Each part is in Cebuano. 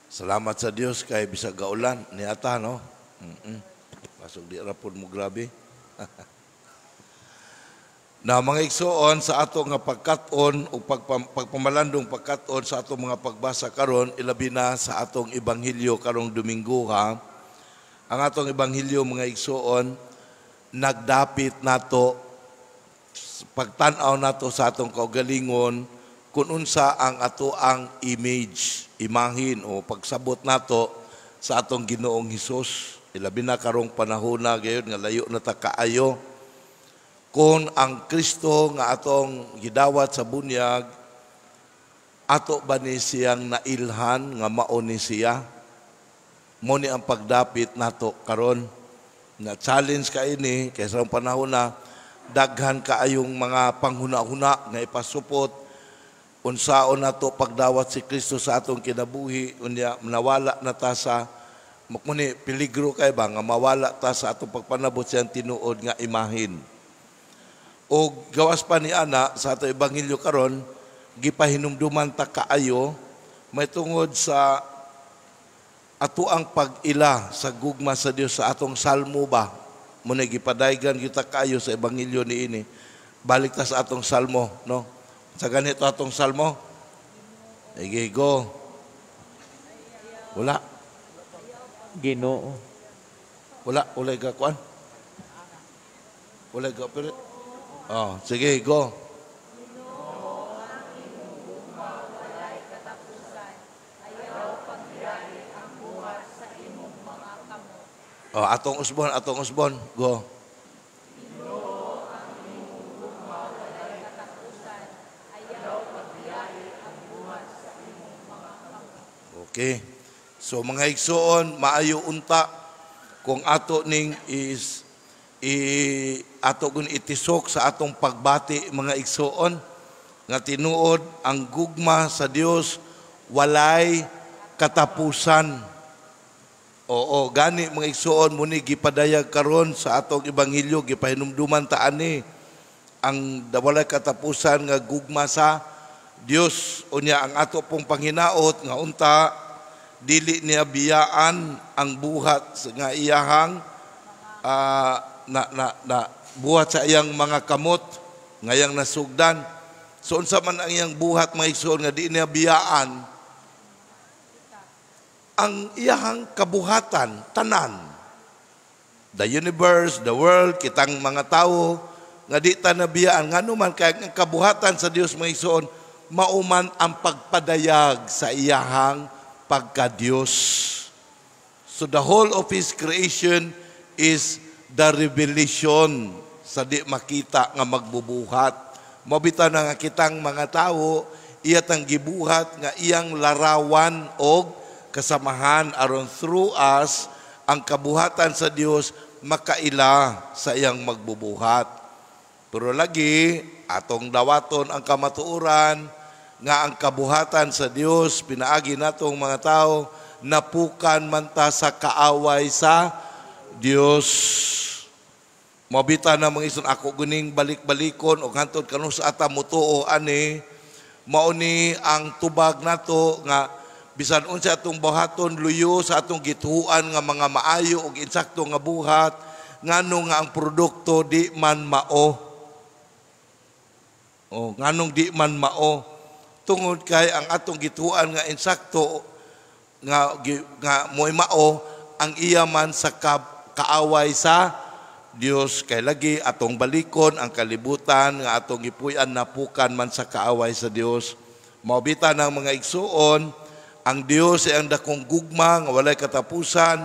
Salamat sa Dios kay bisag gaulan niata, no. Pasok di ra pud mo grabe. Na mga igsoon, sa ato nga pagkat-on o pagpamalandong pagkat-on sa atong mga pagbasa karon, ilabi na sa atong ebanghelyo karong Domingo, ha. Ang atong ebanghelyo, mga igsoon, nagdapit nato pagtan-aw nato sa atong kaugalingon kung unsa ang ato ang image, imahin o pagsabot nato sa atong Ginoong Hesus. Ilabi na karong panahon na gayon nga layo na ta kaayo, kung ang Kristo nga atong gidawat sa bunyag, ato ba ni siyang nailhan nga mao ni siya? Mo ni ang pagdapit nato karon nga challenge ka ini kay sa panahon na daghan kaayong mga panghuna-huna nga ipasupot unsaon nato pagdawat si Kristo sa atong kinabuhi. Unya nawala na ta sa muni peligro kay ba nga mawala ta sa atong pagpanabot siyang tinuod nga imahin. O gawas pa ni ana, sa ato ebanghelyo karon gipahinumduman ta kaayo may tungod sa ato ang pag-ila sa gugma sa Dios sa atong salmo ba. Mo na gipadaygan kita kaayo sa ebanghelyo niini. Balik ta sa atong salmo, no? Sa ganito atong salmo. Sige, go. Wala. Ginoo. Wala, wala ka kuan. Wala ka pero. Oh, sige, go. Oh, atong usbon, go. Okay. So mga igsoon, maayo unta kung ato ning is i ato gun itisok sa atong pagbati, mga igsoon, nga tinuod ang gugma sa Dios walay katapusan. Oo, gani mga igsoon, muni gipadayag karon sa atong ebanghelyo, gipahinumduman ta ani ang walay katapusan nga gugma sa Dios. Unya ang ato pong panghinaot nga unta dili niya biyaan ang buhat nga iyahang na, na, na buhat sa iyang mga kamot ngayang nasugdan. So unsa man ang iyang buhat, mga igsoon, nga di niya biyaan? Ang iyahang kabuhatan tanan, the universe, the world, kitang mga tao nga di ta nabiyaan. Ngano man? Kay ang kabuhatan sa Dios, mga igsoon, mauman ang pagpadayag sa iyahang pagka-Dios. So the whole of His creation is the revelation sa di makita nga magbubuhat. Mabita na nga kitang mga tao, iya tang gibuhat nga iyang larawan og kasamahan aron through us ang kabuhatan sa Dios makaila sa iyang magbubuhat. Pero lagi atong dawaton ang kamatuoran nga ang kabuhatan sa Dios pinaagi natong mga tao napukan man ta sa kaaway sa Dios. Mabita na mga ison, ako guning balik-balikon og hantod kanus ata mutuo ani, mao ni ang tubag nato nga bisan unsa atong buhaton, luyo sa atong gituan nga mga maayo ug insakto nga buhat, ngano nga ang produkto di man mao? O nganong di man mao? Tungod kay ang atong gituan nga insakto nga mo'y mao ang iya man sa kaaway sa Dios. Kay lagi atong balikon ang kalibutan nga atong gipuy-an napukan man sa kaaway sa Dios. Maobita ng mga igsuon, ang Dios ay ang dakong gugma nga walay katapusan,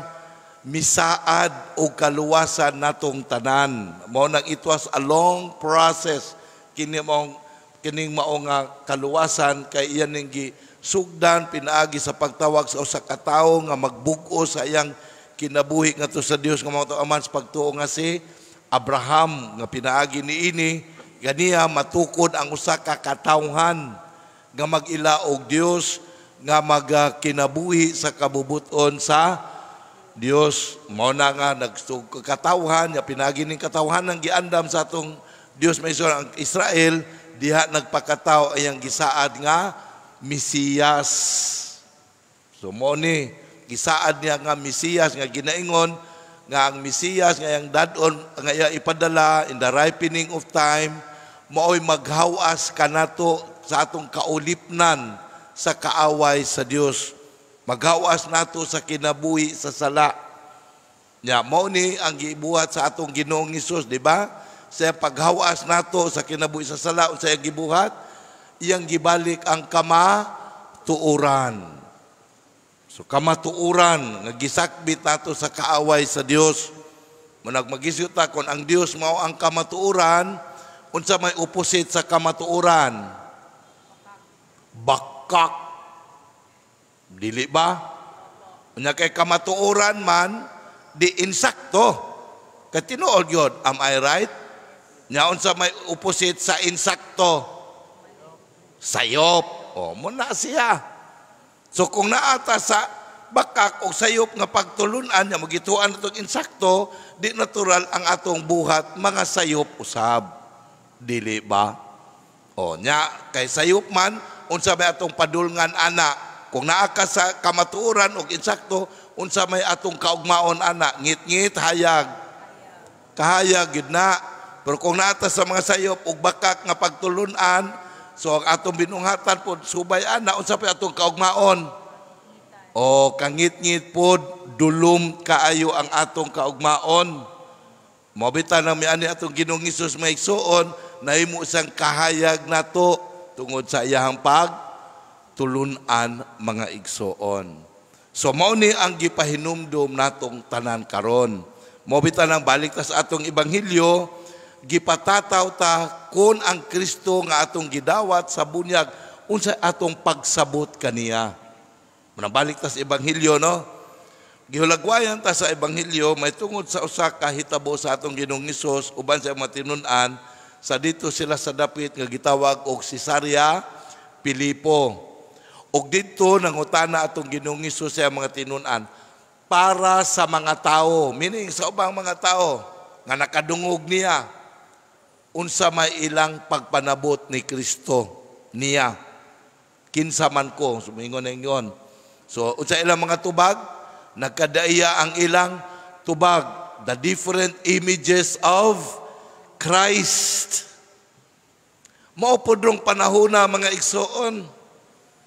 misaad og kaluwasan natong tanan. Mao nang it was a long process kini mao kining mao nga kaluwasan, kay iyan ning gisugdan pinaagi sa pagtawag sa usa ka tawo nga magbug-o sa iyang kinabuhi ngadto sa Dios nga mao aman sa pagtuo nga si Abraham, nga pinaagi niini ganiya matukod ang usa ka katawhan nga mag-ila og Dios, nga magkinabuhi sa kabubuton sa Dios. Mao na nga nagkatawhan nga pinaagi ning katawhan ang giandam sa atong Dios, may ang Israel, diha nagpakatawo ayang gisaad nga Mesiyas. So mo ni gisaad niya nga Mesiyas nga ginaingon nga ang Mesiyas nga iyang dadon, nga iya ipadala in the ripening of time, maoy maghawas kanato sa atong kaulipnan sa kaaway sa Dios. Maghawas nato sa kinabuhi sa sala. Nya mao ni ang gibuhat sa atong Ginoong Hesus, di ba? Sa paghawas nato sa kinabuhi sa sala, unsa iyang gibuhat? Iyang gibalik ang kamatuoran. So kamatuoran nga gisakbit nato sa kaaway sa Dios. Munag magisgot ta, kon ang Dios mao ang kamatuoran, unsa may opposite sa kamatuoran? Bakak. Dili ba? Unya kay kamatuoran man di insakto. Kay tinuod gyud, am I right? Nya unsa may opposite sa insakto? Sayop. O mo na siya. So kung naata sa bakak o sayop nga pagtulunan nya magituan natong insakto, di natural ang atong buhat mga sayop usab. Dili ba? O nya kay sayop man, unsa may atong padulngan ana? Kung naa ka sa kamatuoran og insakto, unsa may atong kaugmaon ana? Ngit-ngit, hayag. Kahayag gyud na. Pero kung naata sa mga sayop ug bakak nga pagtulunan, so ang atong binunghatan pod subay ana, unsa pa atong kaugmaon? O kangit-ngit pod, dulom kaayo ang atong kaugmaon. Mao bitaw nang miani atong Ginoong Hesus, mga igsoon, nahimo siyang kahayag nato tungod sa iyahang pagtulunan, mga igsoon. So mao ni ang gipahinumdum natong tanan karon. Mao bitaw nang balik ta sa atong ebanghelyo, gipatataw ta kung ang Kristo nga atong gidawat sa bunyag, unsa atong pagsabot kaniya. Manabalik ta sa ebanghelyo, no? Gihulagwayan ta sa ebanghelyo may tungod sa usa ka hitabo sa atong Ginoong Hesus uban sa matinud-an sa dito sila sa dapit nga gitawag og Cesarea Filipo. Og didto nangutana atong Ginoong Hesus sa mga tinun-an para sa mga tao, meaning sa ubang mga tao nga nakadungog niya, unsa may ilang pagpanabot ni Kristo niya. Kinsa man ko, sumingon na ingon. So unsa ilang mga tubag? Nagkadaiya ang ilang tubag, the different images of Christ. Mao pod rong panahona, mga igsoon.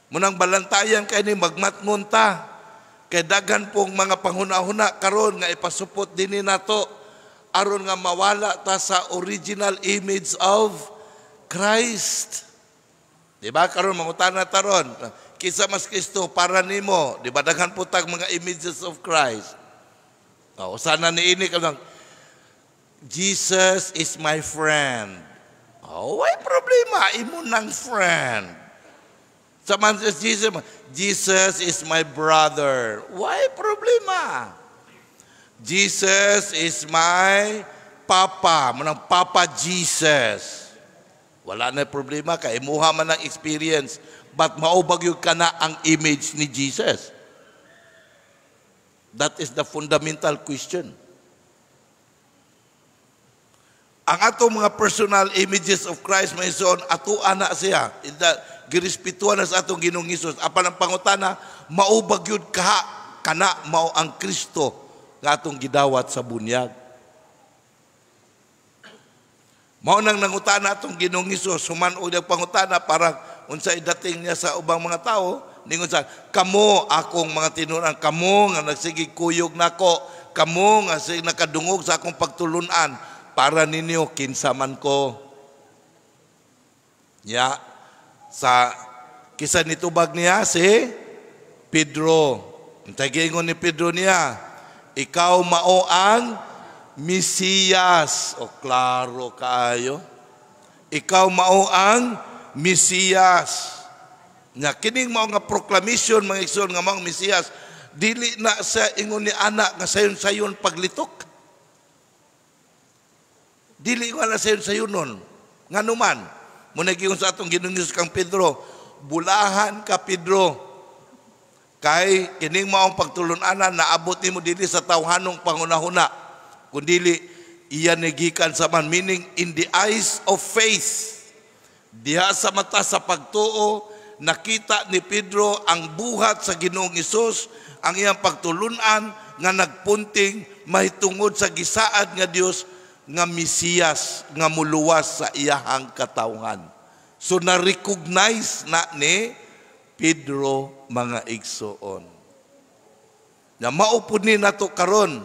Munang balantayan kay ni magmatngon ta. Kay daghan pong mga panghuna-huna karon nga ipasupot dinhi nato aron nga mawala ta sa original image of Christ. Di ba karon mangutana taron, kinsa mas Kristo para nimo? Di ba daghan po tag mga images of Christ? O sana niini ka lang, "Jesus is my friend." Oh, way problema, imo nang friend. Sa man Jesus, "Jesus is my brother." Why problema? "Jesus is my papa." Manang Papa Jesus. Wala na problema kay imuha man ang experience. But mao ba gyud kana ang image ni Jesus? That is the fundamental question. Ang atong mga personal images of Christ, mga igsoon, ato ana siya. Girespetuhan na sa atong Ginoong Hesus. Apan ang pangutana, mao ba gyud ka kana mao ang Kristo nga atong gidawat sa bunyag? Mao nang nangutana atong Ginoong Hesus, human og pangutana para unsay dating niya sa ubang mga tao, ningon sa kamo akong mga tinunan, kamo nga nagsigig kuyog nako, kamo nga sig nakadungog sa akong pagtulunan, para ninyo kinsa man ko? Ya sa kisa nitubag niya si Pedro. Unsay giingon ni Pedro niya? "Ikaw mao ang Mesiyas." O klaro kaayo. Ikaw mao ang Mesiyas. Nya kining mao nga proclamation, mga igsoon, nga mao ang Mesiyas, dili na sa ingon ni ana nga sayon-sayon paglitok. Dili ko na sayon-sayon nun. Nganuman, muna giingon sa atong Ginoong Hesus kang Pedro, "Bulahan ka, Pedro. Kay kining maong pagtulun-anan naabot nimo dili sa tawhanong pangunahuna, kundili iya ni gikan sa man," meaning in the eyes of faith. Diha sa mata sa pagtuo, Nakita ni Pedro ang buhat sa Ginoong Hesus, ang iyang pagtulunan nga nagpunting mahitungod sa gisaad nga Dios nga Mesiyas nga muluwas sa iyahang katawhan. So na-recognize na ni Pedro, mga igsoon. Na mao pud ni nato karon.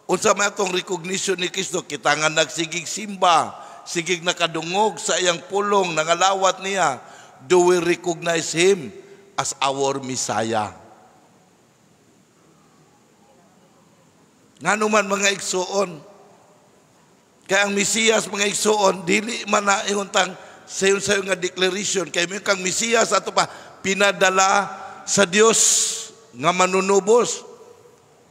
Unsa man atong recognition ni Kristo? Kita nga nagsigig simba, sigig nakadungog sa iyang pulong, nangalawat niya. Do we recognize him as our Messiah? Ngano man, mga igsoon, kay ang Mesiyas, mga igsoon, dili man na ingon tang sayon-sayon nga declaration, kay may kang Mesiyas ato pa pinadala sa Dios nga manunubos.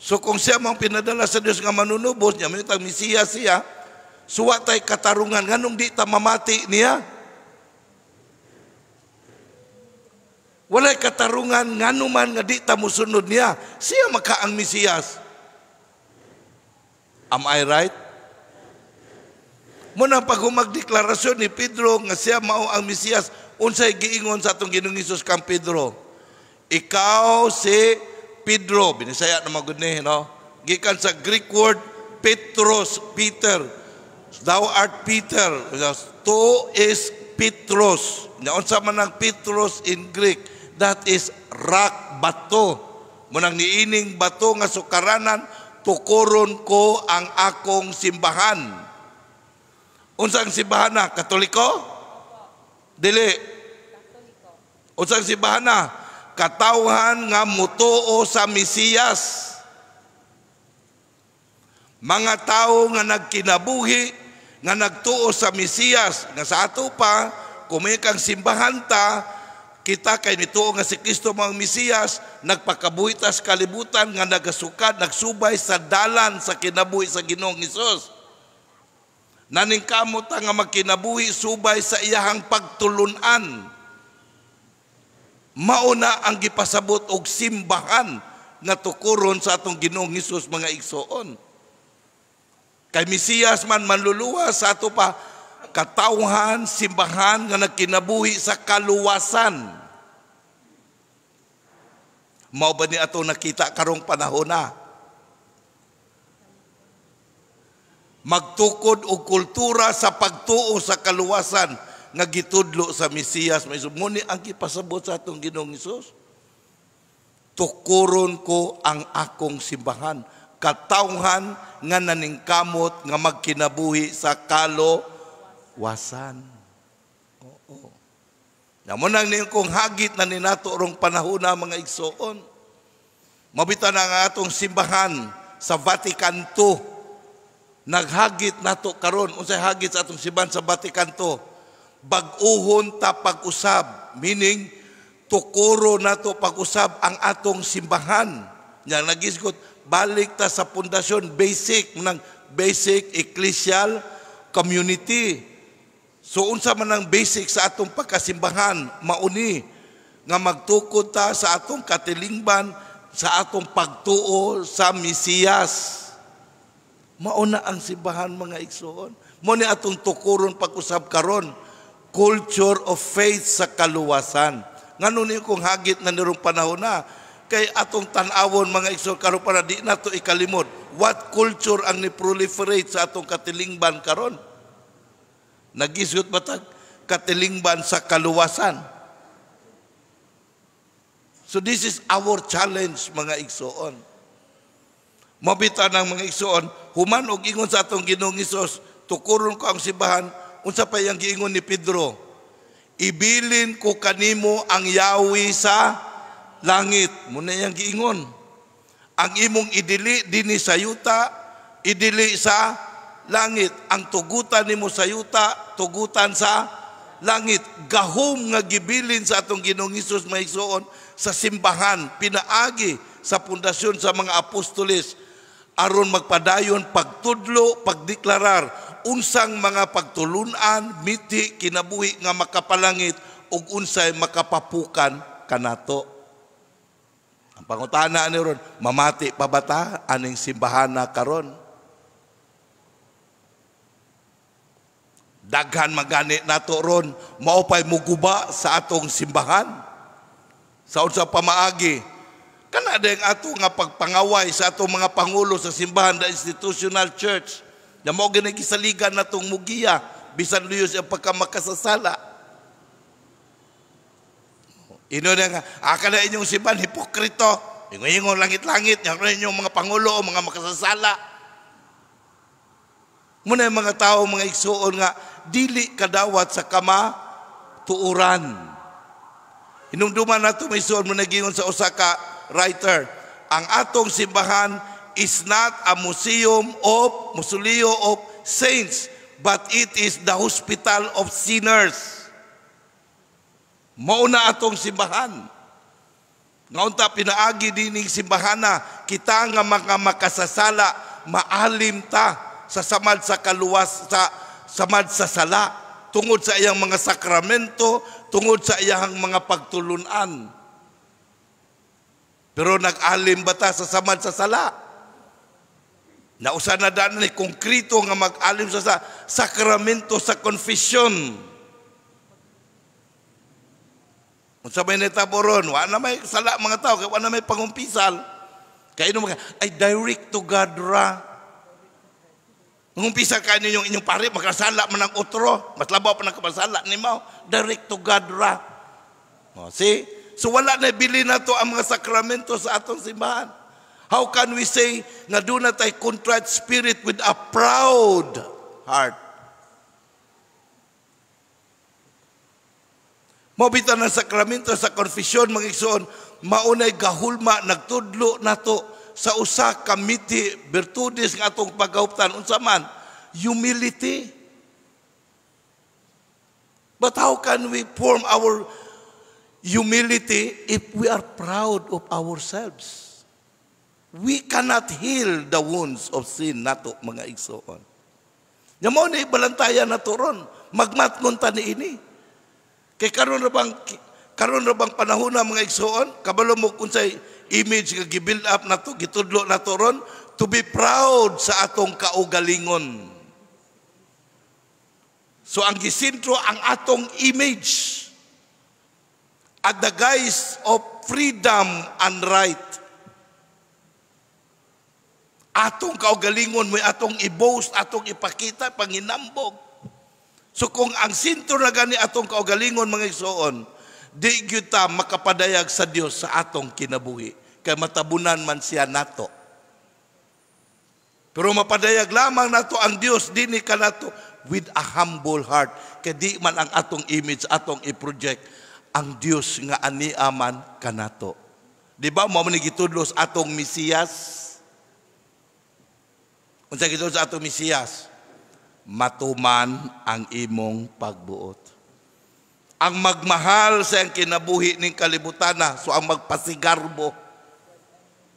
So kung siya mang pinadala sa Dios nga manunubos niya, may tang Mesiyas siya, suwa tay katarungan, nganong di ta mamati niya? Walay katarungan nganuman nga di ta musunod niya. Siya maka ang Mesiyas. Am I right? Muna pag humagdeklarasyon ni Pedro nga siya mao ang Mesiyas, unsay giingon sa atong Ginoong Hesus kang Pedro? Ikaw si Pedro, binisaya na magud ni, no? Gikan sa Greek word Petros, Peter. Thou art Peter. To is Petros. Unsa man ang Petros in Greek? That is rock, bato. Munang niining bato nga sukaranan, tukuron ko ang akong simbahan. Unsa ang simbahan na? Katoliko? Dili. Unsa ang simbahan na? Katawhan nga mutuo sa Mesiyas. Mga tao nga nagkinabuhi, nga nagtuo sa Mesiyas, nga sa ato pa, kung may kang simbahan ta, kita kay nituo nga si Kristo mga Mesiyas, nagpakabuhi ta sa kalibutan, nga nagasukad, nagsubay sa dalan sa kinabuhi sa Ginoong Hesus. Naningkamot ta nga magkinabuhi subay sa iyahang pagtulunan. Mauna ang gipasabot og simbahan nga tukuron sa atong Ginoong Hesus, mga igsoon. Kay Mesiyas man manluluwas sa ato pa katawhan, simbahan nga nagkinabuhi sa kaluwasan. Mao ba ni ato nakita karong panahon na? Magtukod og kultura sa pagtuo sa kaluwasan nga gitudlo sa Mesiyas. Muni ang gipasabot sa atong Ginoong Hesus. Tukuron ko ang akong simbahan, katawhan nga naningkamot nga magkinabuhi sa kaluwasan. Oo. Namo nang niyong kung hagit na ninato rong panahon na, mga igsoon. Mabita na ang atong simbahan sa Vatican II. Naghagit nato karon. Unsay hagit sa atong simbahan sa Vatican II? Bag-uhon ta pag-usab, meaning tukuro nato pag-usab ang atong simbahan. Nya nagisgot, balik ta sa pundasyon, basic ng basic ecclesial community. So unsa man ang basic sa atong pagkasimbahan, mauni nga magtukod ta sa atong katilingban, sa atong pagtuo sa Mesiyas. Mauna ang simbahan, mga igsoon. Mo ni atong tukuron pag-usab karon, culture of faith sa kaluwasan. Ngano ni kung hagit na nirong panahon na, kay atong tan-awon, mga igsoon, karon para di nato ikalimod what culture ang ni-proliferate sa atong katilingban karon. Nagisgot ba tag katilingban sa kaluwasan? So this is our challenge, mga igsoon. Mabita ng mga igsoon, human og ingon sa atong Ginoong Hesus, tukuron ko ang simbahan, unsa pa yang giingon ni Pedro? Ibilin ko kanimo ang yawi sa langit. Muna yang giingon. Ang imong idili dinhi sa yuta, idili sa langit. Ang tugutan nimo sa yuta, tugutan sa langit. Gahom nga gibilin sa atong Ginoong Hesus, mga igsoon, sa simbahan, pinaagi sa pundasyon sa mga apostoles, aron magpadayon pagtudlo, pagdeklarar unsang mga pagtulunan, miti, kinabuhi nga makapalangit ug unsay makapapukan kanato. Ang pangutana ni ron, mamati pa ba ta aning simbahan na karon? Daghan magani nato ron, mao pay muguba sa atong simbahan. Sa unsa pamaagi? Kana din ato nga pagpangaway sa atong mga pangulo sa simbahan, the institutional church. Na mao gani gisaligan natong mugiya bisan luyo siya pagkamakasasala. Ino na nga, aka na inyong simbahan, hipokrito. Ingo-ingo langit-langit, yan inyong mga pangulo, mga makasasala. Muna yung mga tao, mga igsuon nga, dili kadawat sa kama tuuran. Hinumduman nato, may igsuon mo nagingon sa usa ka writer, ang atong simbahan is not a museum of, mausoleo of saints, but it is the hospital of sinners. Mao na atong simbahan. Nga unta pinaagi dining simbahana, kita nga mga makasasala, maalim ta sa samad sa kaluwas, sa samad sa sala, tungod sa iyang mga sakramento, tungod sa iyang mga pagtulunan. Pero nag-alim ba ta sa samad sa sala? Nausa na daan ni konkreto nga mag-alim sa sakramento sa confession. Unsa may nitabo ron, wa na may sala mga tao, kay wa na may pangumpisal. Kay ino mga, ay direct to God ra. Mangumpisa ka ninyong inyong pare, makasala man ang otro, mas labaw pa ng kamasala ni mao, direct to God ra. Oh, see? So wala na bili na to ang mga sakramento sa atong simbahan. How can we say nga do not I contrite spirit with a proud heart? Mabita ng sakramento sa confession, mga igsoon, maunay gahulma, nagtudlo nato sa usa ka miti virtudes nga atong pagahuptan. Unsa man? Humility. But how can we form our humility if we are proud of ourselves? We cannot heal the wounds of sin nato, mga igsoon. Nya mao ni balantayan nato ron, magmatngon ta niini. Kay karon ra bang panahon na, mga igsoon, kabalo mo unsay image nga gi-build up nato, gitudlo nato ron, to be proud sa atong kaugalingon. So ang gisentro ang atong image at the guise of freedom and right. Atong kaugalingon mo atong i-boast, atong ipakita, panginambog. So kung ang sentro na gani atong kaugalingon, mga igsoon, di gyud ta makapadayag sa Dios sa atong kinabuhi. Kay matabunan man siya nato. Pero mapadayag lamang nato ang Dios dinhi kanato with a humble heart. Kay di man ang atong image, atong i-project ang Dios nga ania man kanato. Di ba mao man gitudlo sa atong Mesiyas? Unsa gitudlo sa atong Mesiyas? Matuman ang imong pagbuot. Ang magmahal sa iyang kinabuhi ning kalibutana, so ang magpasigarbo,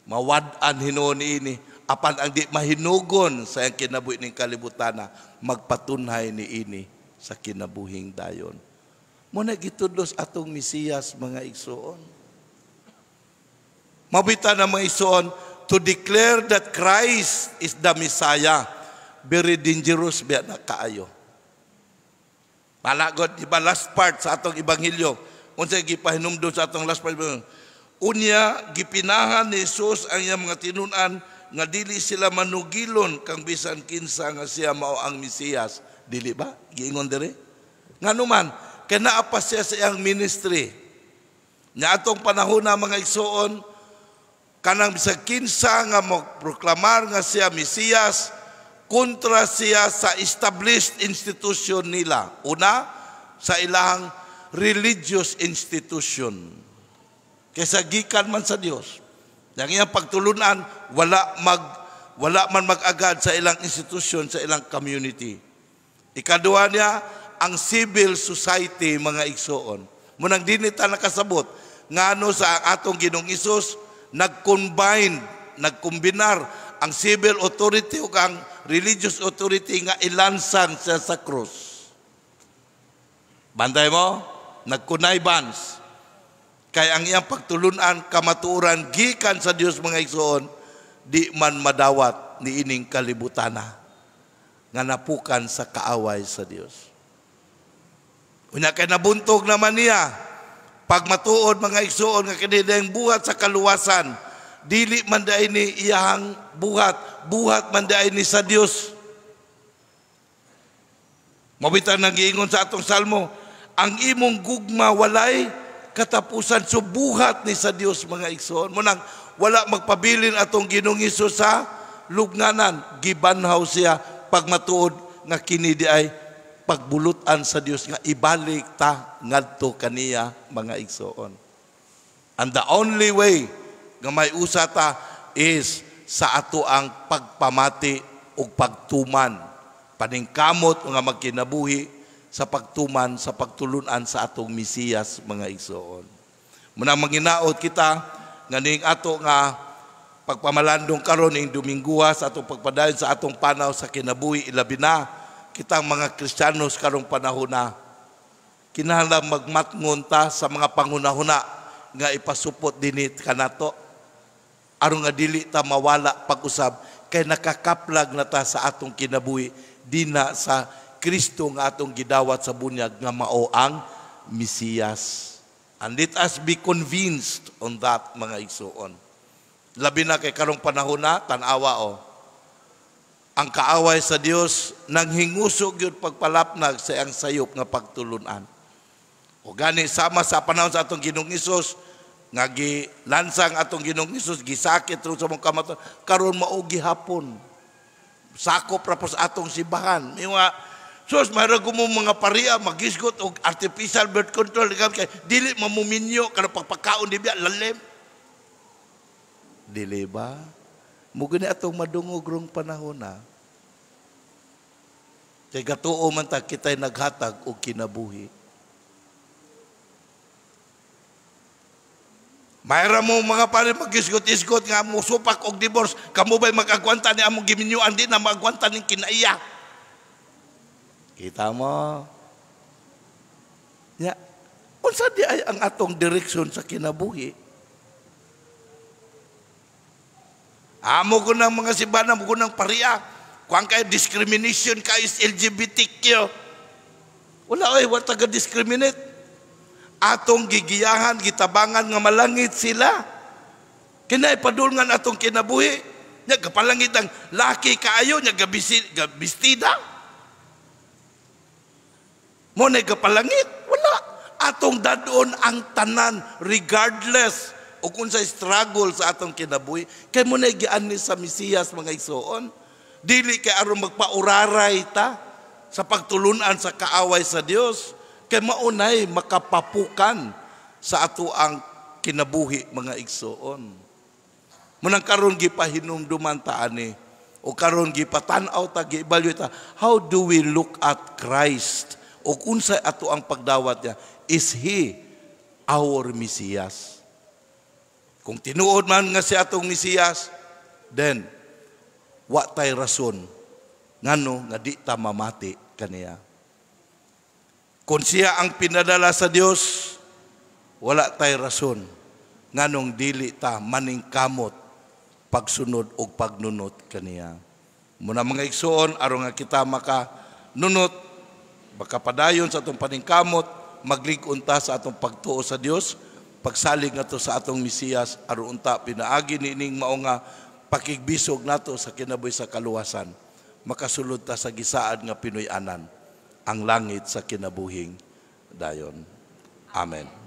mawad-an hinuon niini. Apan ang di mahinugon sa iyang kinabuhi ning kalibutana, magpatunhay niini sa kinabuhing dayon. Mo na gitudlo sa atong Mesiyas, mga igsoon. Mabita na, mga igsoon, to declare that Christ is the Messiah, very dangerous biya na kaayo. Palagod, di ba last part sa atong ebanghelyo, unsay gipahinumdum sa atong last part? Unya, gipinahan ni Jesus ang iyang mga tinun-an nga dili sila manugilon kang bisan kinsa nga siya mao ang Mesiyas. Dili ba? Giingon dire? Ngano man, kay naa pa siya sa iyang ministry. Nya atong panahon na, mga igsoon, kanang bisag kinsa nga mo proklamar nga siya Mesiyas, kontra siya sa established institution nila. Una, sa ilang religious institution. Kaysa gikan man sa Dios. Yang iyang pagtulunan, wala man mag-agad sa ilang institusyon, sa ilang community. Ikaduha niya, ang civil society, mga igsoon. Munang dinhi ta nakasabot, ngano sa atong Ginoong Hesus nag-combine, nagkombinar ang civil authority ug ang religious authority nga ilansang siya sa krus. Bantay mo, nagkunaybans. Kay ang iyang pagtulunan, kamatuoran, gikan sa Dios, mga igsoon, di man madawat ni ining kalibutana nga napukan sa kaaway sa Dios. Unya kay nabuntog naman niya Pag matuod, mga igsuon, nga kini ang buhat sa kaluwasan, dili man diay ni iyahang buhat, buhat man diay ni sa Dios. Mao bitaw nang giingon sa atong salmo, ang imong gugma walay katapusan, so buhat ni sa Dios, mga igsoon. Mao nang wala magpabilin atong Ginoong Hesus sa lubnganan, gibanhaw siya pagmatuod nga kini diay pagbulutan sa Dios nga ibalik ta ngadto kaniya, mga igsoon. And the only way nga may usa ta is sa ato ang pagpamati ug pagtuman, paningkamot nga magkinabuhi sa pagtuman sa pagtulunan sa atong Mesiyas, mga igsoon. Mao nang manginaot kita nga ning ato nga pagpamalandong karon ning Dominguha sa atong pagpadayon sa atong panaw sa kinabuhi, ilabi na kitang mga Kristiyanos karong panahon na, kinahanglan magmatngon ta sa mga panghunahuna nga ipasupot dinhi kanato aron nga dili ta mawala pag-usab kay nakakaplag na ta sa atong kinabuhi dina sa Kristo nga atong gidawat sa bunyag nga mao ang Mesiyas. And let us be convinced on that, mga igsuon. Labi na kay karong panahon na, tan-awa o. Ang kaaway sa Dios nang hingusog yun pagpalapnag sa iyang sayop nga pagtulunan. O gani sama sa panahon sa atong Ginoong Hesus nga gilansang atong Ginoong Hesus, gisakit ro sa mong kamatayon, karon mao gihapon. Sakop ra po sa atong simbahan. May mga sus, mayroon ko mo mga pariya, magisgot og artificial birth control, kay dili mamuminyo, kanang pagpakaon di biya, lalim. Dili ba? Mao gani atong madungog rong panahon na. Kay gatuo man ta kita'y naghatag og kinabuhi. Mayra mo mga pare magisgot-isgot nga musupak og divorce, kamo ba'y mag-agwanta ni among giminyuan, di na maagwanta ning kinaiya. Kita mo? Ya. Unsa di ay ang atong direksyon sa kinabuhi? Amo ko ng mga simbahan, amo ko ng pariya. Kuan kayo discrimination kayo is LGBTQ. Wala ay, wala taga-discriminate. Atong gigiyahan, gitabangan nga malangit sila. Kinay padulngan atong kinabuhi. Nya gapalangit ang laki kaayo, nya gabistida. Mo na gapalangit, wala. Atong dadon ang tanan regardless o kung sa struggle sa atong kinabuhi. Kay mo na giani sa Mesiyas, mga igsoon. Dili kay aron magpauraray ta sa pagtulunan sa kaaway sa Dios. Kay maunay makapapukan sa ato ang kinabuhi, mga igsoon. Munang karon gipahinumduman ta ani o karon gipatan-aw ta, gi-evaluate ta, how do we look at Christ? O kung sa ato ang pagdawat niya, is He our Mesiyas? Kung tinuod man nga siya atong Mesiyas, then wa tay rason ngano nga di ta mamati kaniya. Kung siya ang pinadala sa Dios, wala tay rason nganong dili ta maningkamot pagsunod og pagnunot kaniya. Muna mga igsoon, aron nga kita maka nunot, makapadayon sa atong paningkamot, maglig-on ta sa atong pagtuo sa Dios, pagsalig nato sa atong Mesiyas, aron unta pinaagi niining mao nga pakigbisog nato sa kinabuhi sa kaluwasan, makasulod ta sa gisaad nga Pinoy-anan, ang langit sa kinabuhing dayon. Amen.